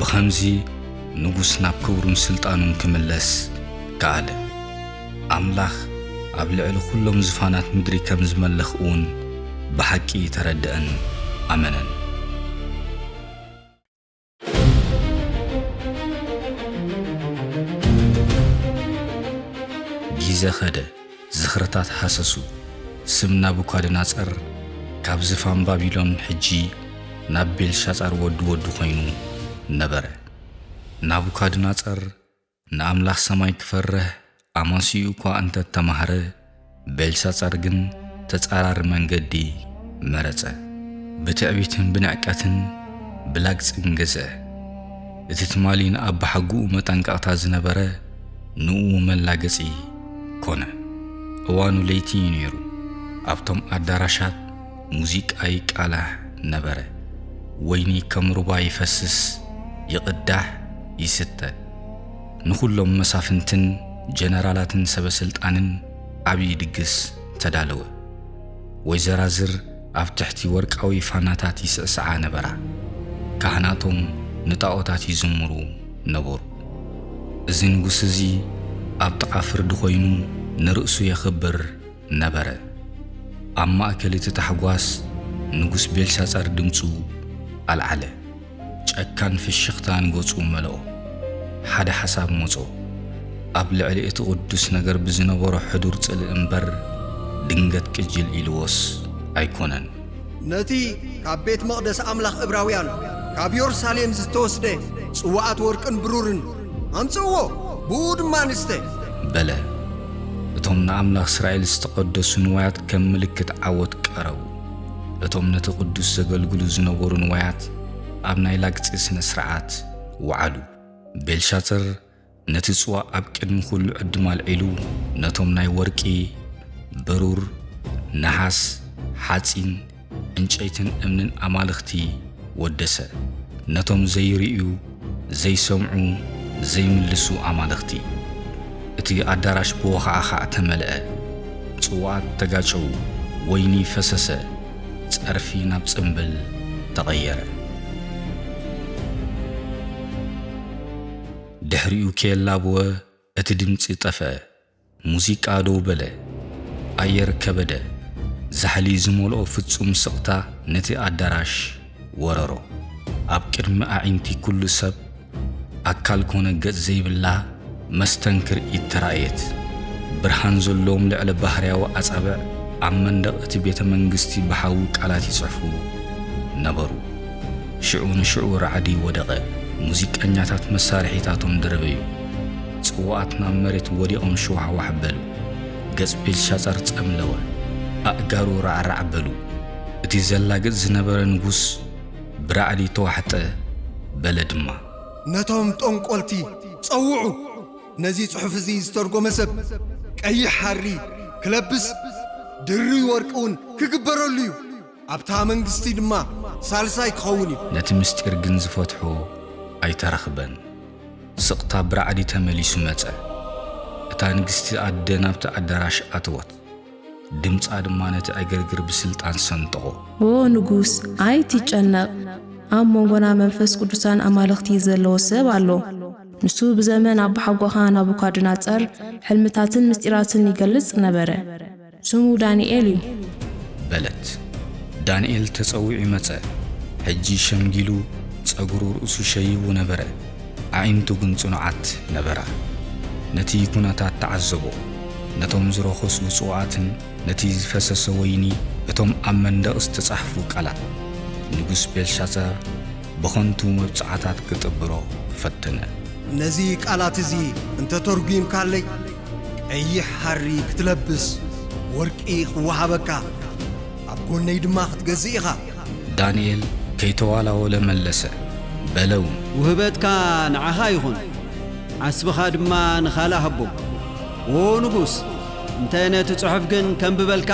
ብኸምዚ ንጉስ ናብ ክብሩን ስልጣኑን ክምለስ ከኣለ። ኣምላኽ ኣብ ልዕሊ ኩሎም ዝፋናት ምድሪ ከም ዝመልኽ እውን ብሓቂ ተረድአን ኣመነን። ግዜ ኸደ፣ ዝኽርታት ሃሰሱ። ስም ናቡካድነጸር ካብ ዝፋን ባቢሎን ሕጂ ናብ ቤልሻጻር ወዲ ወዱ ኾይኑ ነበረ። ናቡካድነጸር ንኣምላኽ ሰማይ ክፈርህ ኣማስይኡ እኳ እንተ ተማህረ፣ ቤልሻጻር ግን ተጻራሪ መንገዲ መረጸ። ብትዕቢትን ብንዕቀትን ብላግጽን ገዝአ። እቲ ትማሊ ንኣባሓጎኡ መጠንቀቕታ ዝነበረ ንኡ መላገጺ ኮነ። እዋኑ ለይቲ እዩ ነይሩ። ኣብቶም ኣዳራሻት ሙዚቃ ይቃላሕ ነበረ። ወይኒ ከም ሩባ ይፈስስ፣ ይቕዳሕ፣ ይስተ። ንኹሎም መሳፍንትን ጀነራላትን ሰበ ስልጣንን ዓብዪ ድግስ ተዳለወ። ወይዘራዝር ኣብ ትሕቲ ወርቃዊ ፋናታት ይስዕስዓ ነበራ። ካህናቶም ንጣኦታት ይዝምሩ ነበሩ። እዚ ንጉስ እዚ ኣብ ጥቓ ፍርዲ ኮይኑ ንርእሱ የኽብር ነበረ። ኣብ ማእከል እቲ ታሕጓስ ንጉስ ቤልሻጻር ድምጹ ኣልዓለ። ጨካን ፍሽኽታ ንገጹ መልኦ። ሓደ ሓሳብ መጾ። ኣብ ልዕሊ እቲ ቅዱስ ነገር ብዝነበሮ ሕዱር ጽልኢ እምበር፣ ድንገት ቅጅል ኢልዎስ ኣይኮነን። ነቲ ካብ ቤት መቕደስ ኣምላኽ እብራውያን፣ ካብ የሩሳሌም ዝተወስደ ጽዋኣት ወርቅን ብሩርን ኣምጽእዎ፣ ብኡ ድማ ንስተ። በለ። እቶም ንኣምላኽ እስራኤል ዝተቐደሱ ንዋያት ከም ምልክት ዓወት ቀረቡ። እቶም ነቲ ቅዱስ ዘገልግሉ ዝነበሩ ንዋያት ኣብ ናይ ላግጺ ስነ ስርዓት ወዓሉ። ቤልሻጽር ነቲ ጽዋእ ኣብ ቅድሚ ኩሉ ዕድመ ኣልዒሉ፣ ነቶም ናይ ወርቂ፣ ብሩር፣ ነሓስ፣ ሓጺን፣ ዕንጨይትን እምንን ኣማልኽቲ ወደሰ። ነቶም ዘይርእዩ፣ ዘይሰምዑ፣ ዘይምልሱ ኣማልኽቲ። እቲ ኣዳራሽ ብወኻዕኻዕ ተመልአ። ጽዋኣት ተጋጨዉ፣ ወይኒ ፈሰሰ፣ ጸርፊ ናብ ጽምብል ተቐየረ። ድሕሪኡ ከየላብወ እቲ ድምጺ ጠፍአ። ሙዚቃ ደው በለ። ኣየር ከበደ። ዛሕሊ ዝመልኦ ፍጹም ስቕታ ነቲ ኣዳራሽ ወረሮ። ኣብ ቅድሚ ኣዒንቲ ኩሉ ሰብ፣ ኣካል ኮነ ገጽ ዘይብላ መስተንክር ኢድ ተራእየት። ብርሃን ዘለዎም ልዕለ ባህርያዊ ኣጻብዕ ኣብ መንደቕ እቲ ቤተ መንግስቲ ብሓዊ ቃላት ይጽሕፉ ነበሩ። ሽዑ ንሽዑ ራዕዲ ወደቐ። ሙዚቀኛታት መሳርሒታቶም ደረበዩ። ጽዋኣት ናብ መሬት ወዲቖም ሽዋሕዋሕ በሉ። ገጽ ቤልሻጻር ጸምለወ። ኣእጋሩ ራዕራዕ በሉ። እቲ ዘላግጽ ዝነበረ ንጉስ ብራዕዲ ተዋሕጠ፣ በለ ድማ። ነቶም ጠንቆልቲ ጸውዑ። ነዚ ጽሑፍ እዚ ዝተርጎመ ሰብ ቀይሕ ሓሪ ክለብስ፣ ድሪ ወርቂ እውን ክግበረሉ እዩ። ኣብታ መንግስቲ ድማ ሳልሳይ ክኸውን እዩ። ነቲ ምስጢር ግን ዝፈትሖ ኣይተረኽበን። ስቕታ ብራዕዲ ተመሊሱ መጸ። እታ ንግስቲ ኣደ ናብቲ ኣዳራሽ ኣተወት። ድምጻ ድማ ነቲ ዕግርግር ብስልጣን ሰንጠቖ። ኦ ንጉስ፣ ኣይትጨነቕ። ኣብ መንጎና መንፈስ ቅዱሳን ኣማልኽቲ ዘለዎ ሰብ ኣሎ። ንሱ ብዘመን ኣቦሓጎኻ ናቡካድነጸር ሕልምታትን ምስጢራትን ይገልጽ ነበረ። ስሙ ዳንኤል እዩ። በለት። ዳንኤል ተጸዊዑ መጸ። ሕጂ ሸምጊሉ ጸጉሩ ርእሱ ሸይቡ ነበረ። ኣዒንቱ ግን ጽኑዓት ነበራ። ነቲ ኩነታት ተዓዘቦ። ነቶም ዝረኸሱ ጽዋኣትን ነቲ ዝፈሰሰ ወይኒ፣ እቶም ኣብ መንደቕ ዝተጻሕፉ ቃላት። ንጉስ ቤልሻጻር ብኸንቱ መብጽዓታት ክጥብሮ ፈተነ። ነዚ ቃላት እዚ እንተ ተርጒምካለይ፣ ቀይሕ ሃሪ ክትለብስ፣ ወርቂ ክወሃበካ፣ ኣብ ጎነይ ድማ ክትገዝእ ኢኻ። ዳንኤል ከይተዋላወለ መለሰ። በለ እውን። ውህበትካ ንዓኻ ይኹን፣ ዓስብኻ ድማ ንኻልእ ሃቦ። ዎ ንጉስ፣ እንተ ነቲ ጽሑፍ ግን ከንብበልካ፣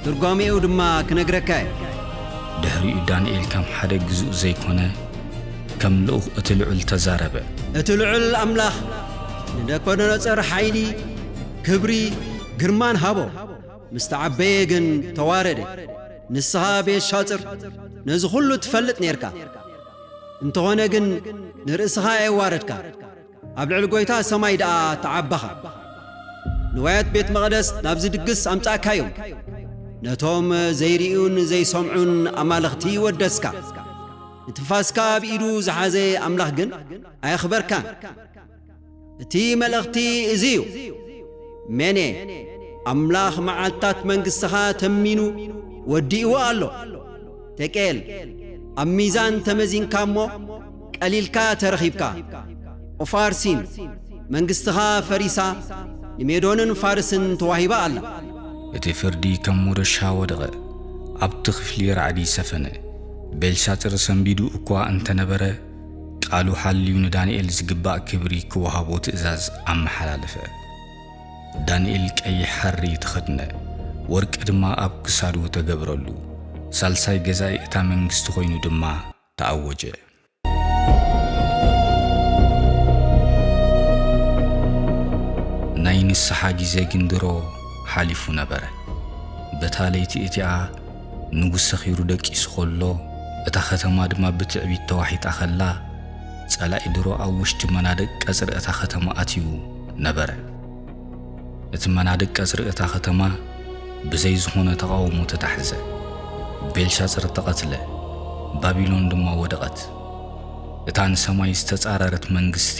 ትርጓሜኡ ድማ ክነግረካ እየ። ድሕሪኡ ዳንኤል ከም ሓደ ግዙእ ዘይኮነ፣ ከም ልኡኽ እቲ ልዑል ተዛረበ። እቲ ልዑል ኣምላኽ ንነቡከደነጾር ሓይሊ፣ ክብሪ፣ ግርማን ሃቦ። ምስ ተዓበየ ግን ተዋረደ። ንስኻ ቤልሻጽር ነዚ ኹሉ ትፈልጥ ኔርካ። እንተኾነ ግን ንርእስኻ ኣየዋረድካ፣ ኣብ ልዕሊ ጐይታ ሰማይ ደኣ ተዓባኻ። ንዋያት ቤት መቕደስ ናብዚ ድግስ ኣምጻእካዮም። ነቶም ዘይርእዩን ዘይሰምዑን ኣማልኽቲ ወደስካ። ንትንፋስካ ኣብ ኢዱ ዝሓዘ ኣምላኽ ግን ኣየኽበርካን። እቲ መልእኽቲ እዚ እዩ። ሜኔ፣ ኣምላኽ መዓልታት መንግሥትኻ ተሚኑ ወዲእዎ ኣሎ። ቴቄል፣ ኣብ ሚዛን ተመዚንካ እሞ ቀሊልካ ተረኺብካ። ኡፋርሲን፣ መንግሥትኻ ፈሪሳ፣ ንሜዶንን ፋርስን ተዋሂባ ኣላ። እቲ ፍርዲ ከም ሞዶሻ ወደቐ። ኣብቲ ክፍሊ ራዕዲ ሰፈነ። ቤልሻጽር ሰንቢዱ እኳ እንተነበረ፣ ቃሉ ሓልዩ ንዳንኤል ዝግባእ ክብሪ ክወሃቦ ትእዛዝ ኣመሓላለፈ። ዳንኤል ቀይሕ ሓሪ ተኸድነ፣ ወርቂ ድማ ኣብ ክሳዱ ተገብረሉ። ሳልሳይ ገዛኢ እታ መንግስቲ ኮይኑ ድማ ተኣወጀ። ናይ ንስሓ ግዜ ግን ድሮ ሓሊፉ ነበረ። በታ ለይቲ እቲኣ ንጉስ ሰኺሩ ደቂሱ ኸሎ፣ እታ ኸተማ ድማ ብትዕቢት ተዋሒጣ ኸላ፣ ጸላኢ ድሮ ኣብ ውሽጢ መናድቕ ቀጽሪ እታ ከተማ ኣትዩ ነበረ። እቲ መናድቕ ቀጽሪ እታ ከተማ ብዘይ ዝኾነ ተቓውሞ ተታሕዘ። ቤልሻጽር ተቐትለ፣ ባቢሎን ድማ ወደቐት። እታ ንሰማይ ዝተጻረረት መንግስቲ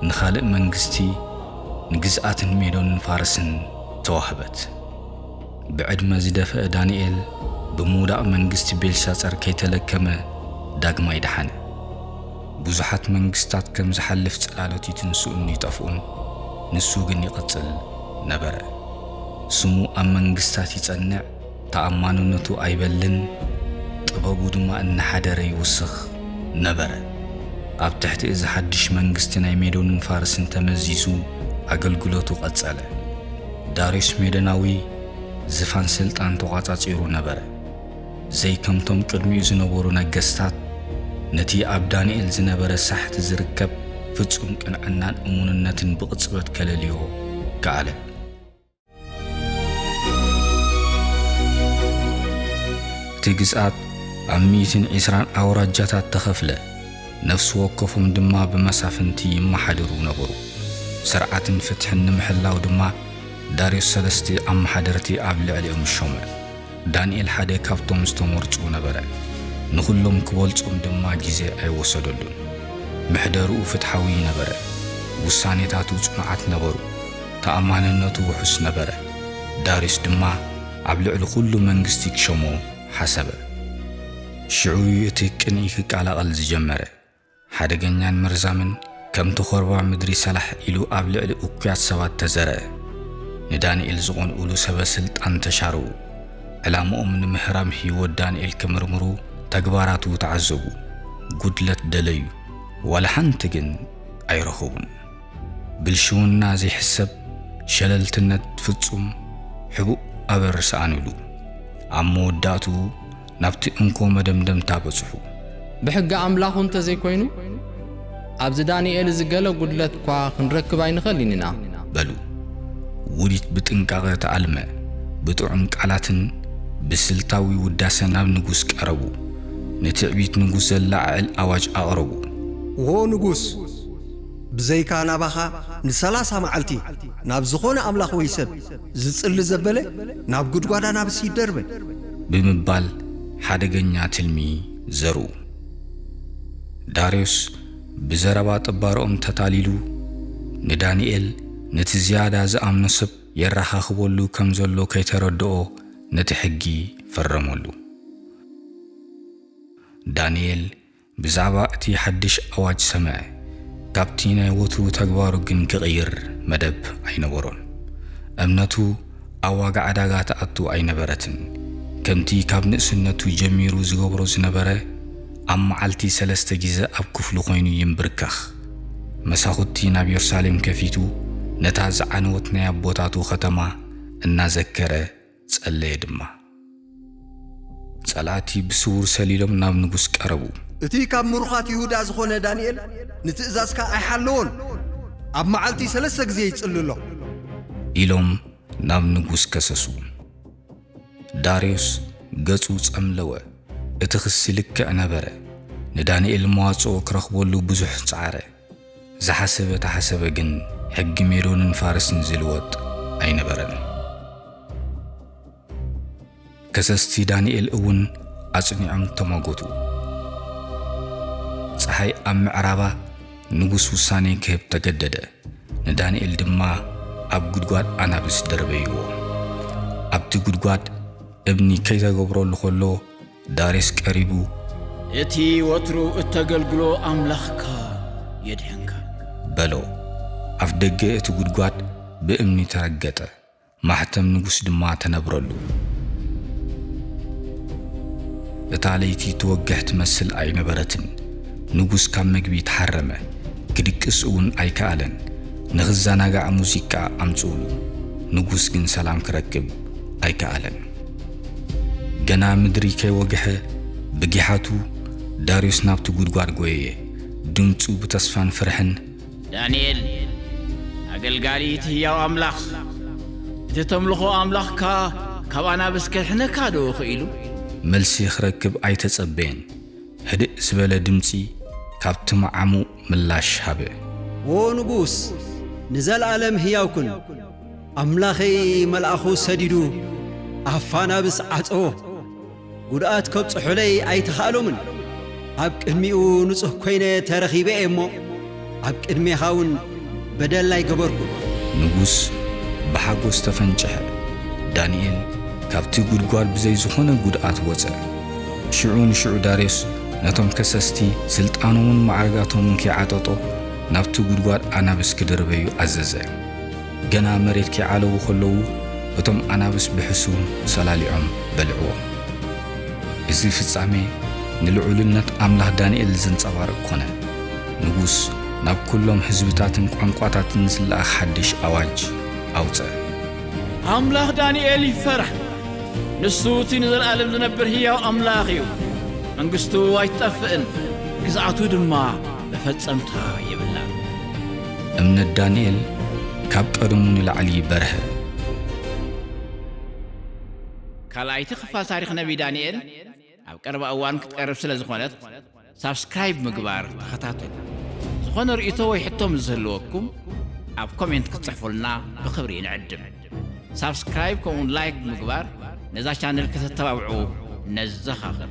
ንኻልእ መንግስቲ፣ ንግዝኣትን ሜዶንን ፋርስን ተዋህበት። ብዕድመ ዝደፍአ ዳንኤል ብምውዳቕ መንግስቲ ቤልሻጸር ከይተለከመ ዳግማይ ደሓነ። ብዙሓት መንግስታት ከም ዝሓልፍ ጽላሎት ይትንስኡን ይጠፍኡን፣ ንሱ ግን ይቕጽል ነበረ። ስሙ ኣብ መንግስታት ይጸንዕ፣ ተኣማንነቱ ኣይበልን፣ ጥበቡ ድማ እናሓደረ ይውስኽ ነበረ። ኣብ ትሕቲ እዚ ሓድሽ መንግስቲ ናይ ሜዶንን ፋርስን ተመዚዙ ኣገልግሎቱ ቀጸለ። ዳርዮስ ሜዶናዊ ዝፋን ስልጣን ተቋጻጺሩ ነበረ። ዘይከምቶም ቅድሚኡ ዝነበሩ ነገስታት፣ ነቲ ኣብ ዳንኤል ዝነበረ ሳሕቲ ዝርከብ ፍጹም ቅንዕናን እሙንነትን ብቕጽበት ከለልዮ ከኣለ። እቲ ግዝኣት ኣብ ሚእትን ዕስራን ኣውራጃታት ተኸፍለ፣ ነፍሲ ወከፎም ድማ ብመሳፍንቲ ይመሓደሩ ነበሩ። ስርዓትን ፍትሕን ንምሕላው ድማ ዳርዮስ ሰለስተ ኣመሓደርቲ ኣብ ልዕሊኦም ሾመ። ዳንኤል ሓደ ካብቶም ዝተመርጹ ነበረ። ንኹሎም ክበልጾም ድማ ግዜ ኣይወሰደሉን። ምሕደርኡ ፍትሓዊ ነበረ። ውሳኔታቱ ጽኑዓት ነበሩ። ተኣማንነቱ ውሑስ ነበረ። ዳርዮስ ድማ ኣብ ልዕሊ ኩሉ መንግስቲ ክሸሞ ሓሰበ። ሽዑ እዩ እቲ ቅንኢ ክቀላቐል ዝጀመረ። ሓደገኛን መርዛምን፣ ከምቲ ኮርባ ምድሪ ሰላሕ ኢሉ ኣብ ልዕሊ እኩያት ሰባት ተዘርአ። ንዳንኤል ዝቐንኡሉ ሰበ ስልጣን ተሻርዉ። ዕላምኦም ንምህራም ህይወት ዳንኤል ክምርምሩ ተግባራቱ ተዓዘቡ። ጉድለት ደለዩ፣ ዋላ ሓንቲ ግን ኣይረኸቡን። ብልሽውና ዘይሕሰብ፣ ሸለልትነት ፍጹም፣ ሕቡእ ኣበር ሰኣኑሉ። ኣብ መወዳእትኡ ናብቲ እንኮ መደምደምታ በጽሑ። ብሕጊ ኣምላኹ እንተ ዘይኮይኑ፣ ኣብዚ ዳንኤል እዚ ገለ ጉድለት እኳ ክንረክብ ኣይንኽእልን ኢና። በሉ። ውዲት ብጥንቃቐ ተኣልመ። ብጥዑም ቃላትን ብስልታዊ ውዳሰ ናብ ንጉስ ቀረቡ። ንትዕቢት ንጉስ ዘለዓዕል ኣዋጅ ኣቕረቡ። ዎ ንጉስ፣ ብዘይካ ናባኻ ንሰላሳ መዓልቲ ናብ ዝኾነ ኣምላኽ ወይ ሰብ ዝጽሊ ዘበለ ናብ ጉድጓድ ኣናብስ ይደርበ። ብምባል ሓደገኛ ትልሚ ዘርኡ። ዳርዮስ ብዘረባ ጥባርኦም ተታሊሉ፣ ንዳንኤል ነቲ ዝያዳ ዝኣምኖ ሰብ የረኻኽበሉ ከም ዘሎ ከይተረድኦ ነቲ ሕጊ ፈረመሉ። ዳንኤል ብዛዕባ እቲ ሓድሽ ኣዋጅ ሰምዐ፣ ካብቲ ናይ ወትሩ ተግባሩ ግን ክቕይር መደብ ኣይነበሮን። እምነቱ ኣብ ዋጋ ዕዳጋ ትኣቱ ኣይነበረትን። ከምቲ ካብ ንእስነቱ ጀሚሩ ዝገብሮ ዝነበረ፣ ኣብ መዓልቲ ሰለስተ ግዜ ኣብ ክፍሉ ኮይኑ ይንብርከኽ። መሳኹቲ ናብ የሩሳሌም ከፊቱ፣ ነታ ዝዓነወት ናይ ኣቦታቱ ኸተማ እናዘከረ ጸለየ ድማ። ጸላእቲ ብስዉር ሰሊሎም ናብ ንጉስ ቀረቡ። እቲ ካብ ምሩኻት ይሁዳ ዝኾነ ዳንኤል ንትእዛዝካ ኣይሓለዎን። ኣብ መዓልቲ ሰለስተ ግዜ ይጽሊ ኣሎ። ኢሎም ናብ ንጉስ ከሰሱ። ዳርዮስ ገጹ ጸምለወ። እቲ ክሲ ልክዕ ነበረ። ንዳንኤል መዋጽኦ ክረኽበሉ ብዙሕ ጸዓረ። ዝሓሰበ ተሓሰበ ግን ሕጊ ሜዶንን ፋርስን ዝልወጥ ኣይነበረን። ከሰስቲ ዳንኤል እውን ኣጽኒዖም ተሟገቱ። ጸሓይ ኣብ ምዕራባ ንጉስ ውሳኔ ክህብ ተገደደ። ንዳንኤል ድማ ኣብ ጉድጓድ ኣናብስ ደርበይዎ። ኣብቲ ጉድጓድ እምኒ ከይተገብረሉ ከሎ ዳርዮስ ቀሪቡ፣ "እቲ ወትሩ እተገልግሎ ኣምላኽካ የድሕንካ" በሎ። ኣፍ ደገ እቲ ጉድጓድ ብእምኒ ተረገጠ። ማሕተም ንጉስ ድማ ተነብረሉ። እታ ለይቲ ትወግሕ ትመስል ኣይነበረትን። ንጉስ ካብ መግቢ ተሓረመ። ክድቅስ እውን ኣይከኣለን። ንኽዘናጋዕ ሙዚቃ ኣምጽኡሉ። ንጉስ ግን ሰላም ክረክብ ኣይከኣለን። ገና ምድሪ ከይወግሐ ብጊሓቱ ዳርዮስ ናብቲ ጉድጓድ ጎየየ። ድምጹ ብተስፋን ፍርሕን፣ "ዳንኤል፣ ኣገልጋሊ እቲ ህያው ኣምላኽ፣ እቲ ተምልኾ ኣምላኽካ ካብ ኣናብስ ከድሕነካ ዶ ኽኢሉ?" መልሲ ክረክብ ኣይተጸበየን። ህድእ ዝበለ ድምጺ ካብቲ መዓሙ ምላሽ ሃበ። ዎ ንጉስ፣ ንዘለኣለም ህያው ኩን። ኣምላኸይ መልኣኹ ሰዲዱ ኣፋ ኣናብስ ዓጸዎ። ጉድኣት ከብጽሑለይ ኣይተኻእሎምን። ኣብ ቅድሚኡ ንጹህ ኮይነ ተረኺበ እየ እሞ፣ ኣብ ቅድሜኻ እውን በደል ኣይገበርኩን። ንጉስ ብሓጎስ ተፈንጨሐ። ዳንኤል ካብቲ ጉድጓድ ብዘይ ዝኾነ ጉድኣት ወጸ። ሽዑ ንሽዑ ዳርዮስ ነቶም ከሰስቲ ስልጣኖምን ማዕርጋቶምን ከይዓጠጦ ናብቲ ጉድጓድ ኣናብስ ክድርበዩ ኣዘዘ። ገና መሬት ከይዓለዉ ከለዉ እቶም ኣናብስ ብሕሱም ሰላሊዖም በልዕዎም። እዚ ፍጻሜ ንልዑልነት ኣምላኽ ዳንኤል ዘንጸባርቕ ኮነ። ንጉስ ናብ ኩሎም ህዝብታትን ቋንቋታትን ዝለኣኽ ሓድሽ ኣዋጅ ኣውጸ። ኣምላኽ ዳንኤል ይፈራሕ። ንሱ እቲ ንዘለኣለም ዝነብር ህያው ኣምላኽ እዩ። መንግስቱ ኣይትጠፍእን፣ ግዝኣቱ ድማ መፈጸምታ የብላን። እምነት ዳንኤል ካብ ቀደሙ ንላዕሊ በርሀ። ካልኣይቲ ክፋል ታሪኽ ነቢ ዳንኤል ኣብ ቀረባ እዋን ክትቀርብ ስለ ዝኾነት ሳብስክራይብ ምግባር ተኸታተሉ። ዝኾነ ርእይቶ ወይ ሕቶ ምስ ዝህልወኩም ኣብ ኮሜንት ክትጽሕፉልና ብኽብሪ ንዕድም። ሳብስክራይብ ከምኡውን ላይክ ብምግባር ነዛ ቻነል ከተተባብዑ ነዘኻኽር።